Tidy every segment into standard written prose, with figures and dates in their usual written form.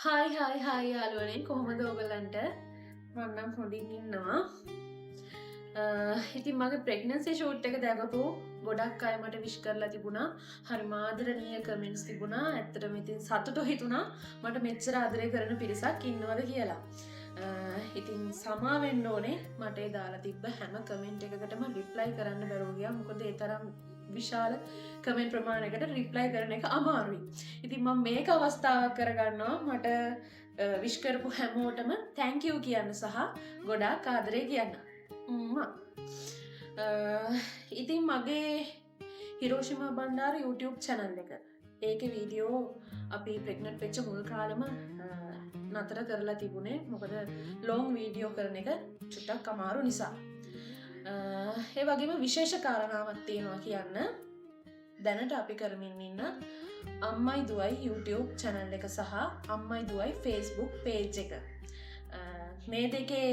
Hi hi hi යාළුවනේ, කොහොමද ඔයගොල්ලන්ට? මං නම් හොඳින් ඉන්නවා. ඉතින් මගේ ප්‍රෙග්නන්සි ෂූට් එක දැකපු ගොඩක් අය මට විශ් කරලා තිබුණා. හරිම ආදරණීය කමෙන්ට්ස් තිබුණා. ඇත්තටම ඉතින් සතුටු හිතුණා මට මෙච්චර ආදරය කරන පිරිසක් ඉන්නවද කියලා. ඉතින් සමා වෙන්න ඕනේ, මට ඒ දාලා තිබ්බ හැම කමෙන්ට් එකකටම රිප්ලයි කරන්න බැරුව ගියා. මොකද ඒ තරම් විශාල කමෙන්ට් ප්‍රමාණයකට රිප්ලයි කරන එක අමාරුයි. ඉතින් මම මේක අවස්ථාවක් කරගන්නවා මට විශ් කරපු හැමෝටම thank you කියන්න සහ ගොඩාක් ආදරේ කියන්න. ඉතින් මගේ හිරෝෂිමා බණ්ඩාර YouTube channel එක. ඒකේ වීඩියෝ අපි ප්‍රෙග්නන්ට් වෙච්ච මුල් කාලෙම නතර කරලා තිබුණේ. මොකද ලොං වීඩියෝ කරන එක චුට්ටක් අමාරු නිසා. ඒ වගේම විශේෂ කාරණාවක් තියෙනවා කියන්න. දැනට අපි කරමින් ඉන්න අම්මයි දුවයි YouTube channel එක සහ අම්මයි දුවයි Facebook page එක. මේ දෙකේ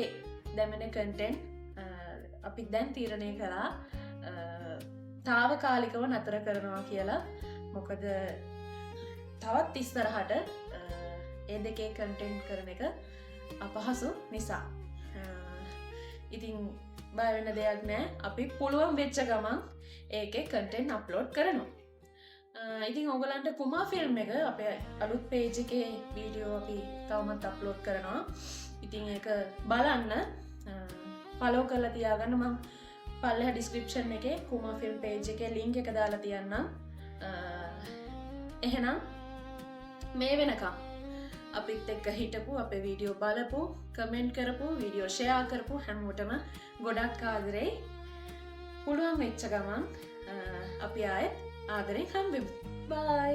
දැමෙන කන්ටෙන්ට් අපි දැන් තීරණය කළා තාවකාලිකව නතර කරනවා කියලා. මොකද තවත් ඉස්සරහට ඒ දෙකේ කන්ටෙන්ට් කරන එක අපහසු නිසා. ඉතින් බය වෙන්න දෙයක් නෑ. අපි පුළුවන් වෙච්ච ගමන් ඒකේ කන්ටෙන්ට් අප්ලෝඩ් කරනවා. ඉතින් ඔයගලන්ට කුමා ෆිල්ම් එක අපේ අලුත් පේජ් එකේ වීඩියෝ අපි තවමත් අප්ලෝඩ් කරනවා. ඉතින් ඒක බලන්න, ෆලෝ කරලා තියාගන්න. මං පල්ලෙහා ඩිස්ක්‍රිප්ෂන් එකේ කුමා ෆිල්ම් පේජ් එකේ ලින්ක් එක දාලා තියන්නම්. එහෙනම් මේ වෙනකම් අපිත් එක්ක හිටපු, අපේ වීඩියෝ බලපු, කමෙන්ට් කරපු, වීඩියෝ ෂෙයා කරපු හැමෝටම ගොඩක් ආදරේ. පුළුවන් වෙච්ච ගමන් අපි ආයෙත් ආදරෙන් හම්බෙමු. බයි.